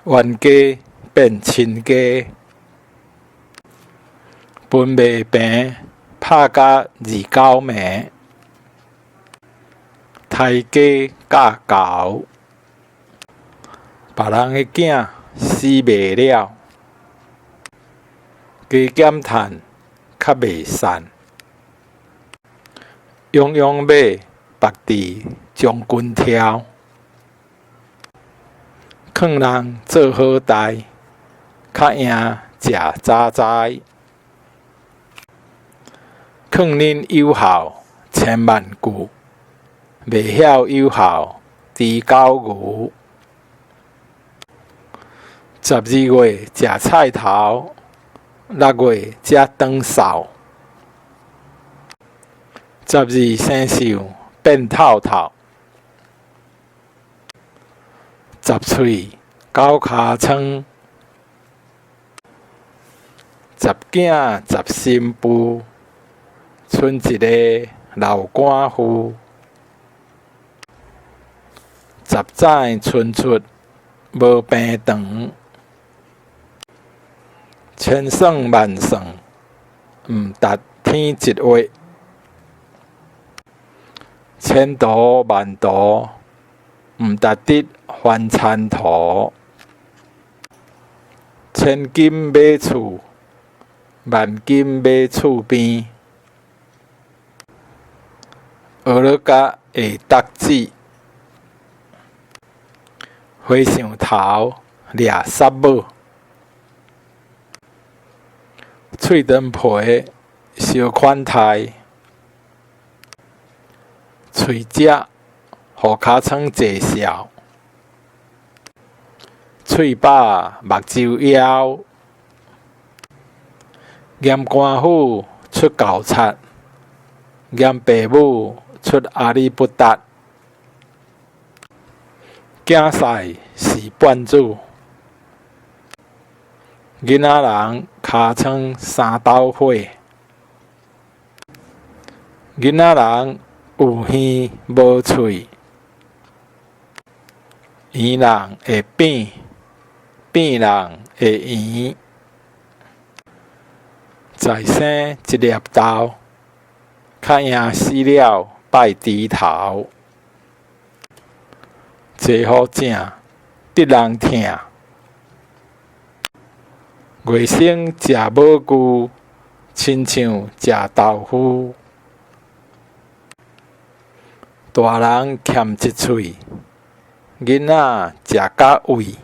冤家變親家。歕袂平，拍甲二九暝。刣雞教猴。別人的囝死袂了。加減趁較袂散。勇勇馬縛佇將軍柱。勸人做好代，較贏食早知。勸恁有孝千萬句，袂曉有孝豬狗牛。12月食菜頭，6月才轉掃。12生肖變透透。十喙九尻瘡。十囝十新婦，賰一个老寡婦。十指伸出無平長。千算萬算，毋達天一劃。千途萬途，毋值得翻田塗。千金買厝，萬金買厝邊。學樂甲會觸子。和尚頭掠虱母。喙長皮相款待。喙食，予尻川坐數。喙飽目睭枵。驗官府出猴賊，驗爸母出阿里不達。囝婿是半子。囡仔人尻川三斗火。囡仔人有耳無喙。圓人會扁，扁人會圓。在生一粒豆，較贏死了拜豬頭。坐予正，得人疼。外甥食母牛，親像食豆腐。大人欠一喙，囡仔食甲胃。